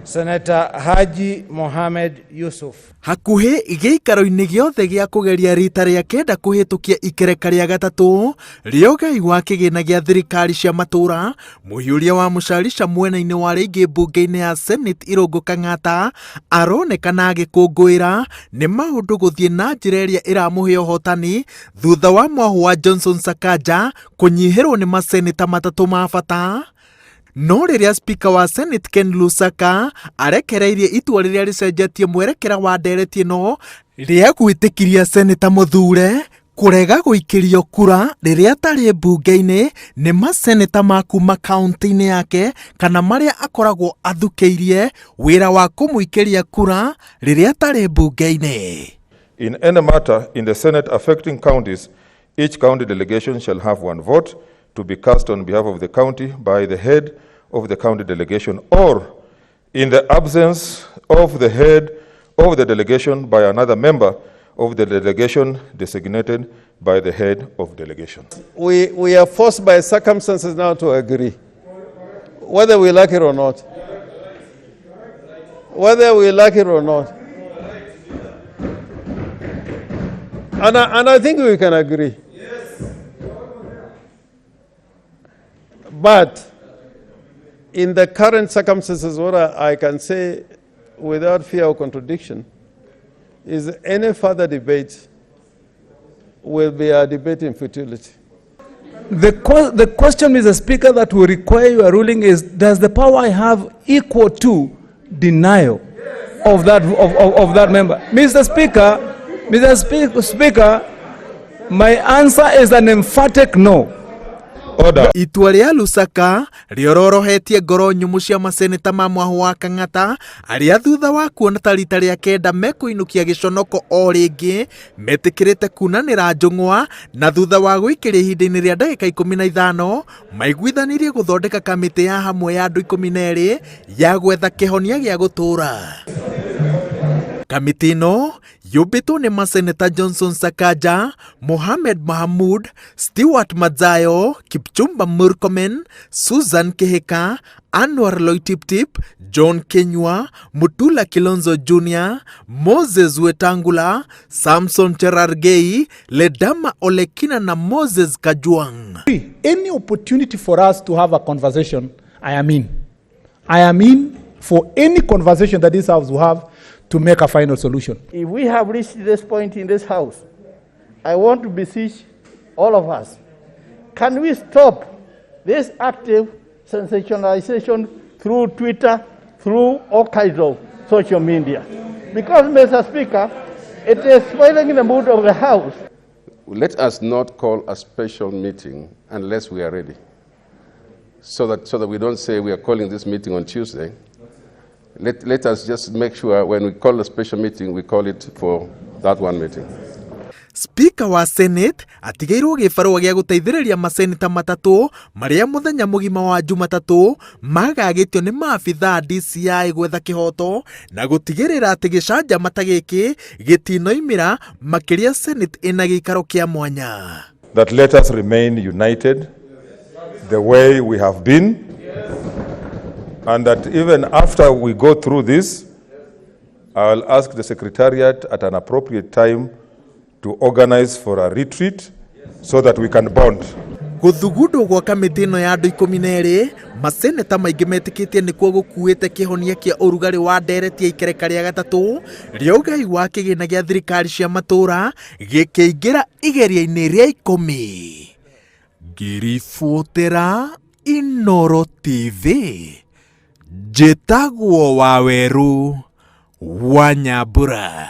Senator Haji Mohamed Yusuf. Hakuhĩ gĩikaro-inĩ gĩothe gĩa kũgeria rita rĩa kenda kũhĩtũkia ikereka rĩa gatatũ rĩa ũgai wa kĩgĩna gĩa thirikari cia matũra, mũhiũria wa mũcarica mwena-inĩ wa arĩa aingĩ mbunge-inĩ ya Senate Irũngũ Kang'ata aronekana agĩkũngũĩra nĩ maũndũ gũthiĩ na njĩra ĩrĩa ĩramũhe ũhotani thutha wa mwahũ wa Johnson Sakaja kũnyihĩrwo nĩ maseneta matatũ ma bata. No rĩrĩa Spika wa Senate Ken Lusaka arekereirie itua rĩrĩa rĩcenjetie mwerekera wa ndereti ĩno rĩa gwĩtĩkiria Seneta mũthure kũrega gũikĩrio kura rĩrĩa atarĩ mbunge-inĩ nĩ maseneta ma kuma kaunti-inĩ yake kana marĩa akoragwo athukĩirie wĩra wa kũmũikĩria kura rĩrĩa atarĩ mbunge-inĩ. In any matter in the Senate affecting counties, each county delegation shall have one vote to be cast on behalf of the county by the head of the county delegation or, in the absence of the head of the delegation, by another member of the delegation designated by the head of delegation. We are forced by circumstances now to agree, whether we like it or not. Whether we like it or not. And I think we can agree. But in the current circumstances, what I can say without fear of contradiction is any further debate will be a debate in futility. The question, Mr. Speaker, that will require your ruling is, does the power I have equal to denial of that member? Mr. Speaker, Mr. Speaker, my answer is an emphatic no. Order. Itua rĩa Lusaka rĩororohetie ngoro nyũmũ cia maseneta ma mwahũ wa Kang'ata arĩa thutha wa kuona ta rita rĩa kenda mekũinũkia gĩconoko o rĩngĩ metĩkĩrĩte kunanĩra njũng'wa na thutha wa gũikĩria ihinda-inĩ rĩa ndagĩka 15 maiguithanirie gũthondeka kamĩtĩ ya hamwe ya andũ 12 ya gwetha kĩhonia gĩa gũtũũra. Kamĩtĩ ĩno yũmbĩtwo nĩ maseneta Johnson Sakaja, Mohamed Mahamud, Stewart Madzayo, Kipchumba Murkomen, Susan Kihika, Anwar Loitiptip, John Kinyua, Mutula Kilonzo Jr., Moses Wetangula, Samson Cherargei, Ledama Olekina na Moses Kajwang. Any opportunity for us to have a conversation, I am in. I am in for any conversation that this house will have to make a final solution. If we have reached this point in this house, I want to beseech all of us, can we stop this active sensationalization through Twitter, through all kinds of social media? Because, Mr. Speaker, it is spoiling the mood of the house. Let us not call a special meeting unless we are ready, so that we don't say we are calling this meeting on Tuesday. Let us just make sure when we call a special meeting, we call it for that one meeting. Speaker wa Senate atigĩirwo gĩbarũa gĩa gũteithĩrĩria maseneta matatũ marĩa mũthenya mũgima wa Jumatatũ magagĩtio nĩ maabithaa DCI gwetha kĩhoto na gũtigĩrĩra atĩ gĩcanjama ta gĩkĩ gĩtinoimĩra makĩria Senate ĩna gĩikaro kĩa mwanya. That let us remain united the way we have been, and that even after we go through this, I'll ask the Secretariat at an appropriate time to organize for a retreat so that we can bond. Gũthugundwo gwa kamĩtĩ ĩno ya andũ 12 maseneta maingĩ metĩkĩtie nĩkuo gũkuĩte kĩhonia kĩa ũrugarĩ wa ndereti ya ikereka rĩa gatatũ rĩa ũgai wa kĩgĩna gĩa thirikari cia matũũra gĩkĩingĩra igeria-inĩ rĩa 10. Ngĩribotera Inooro TV, njĩtagwo Wawerũ wa Nyambura.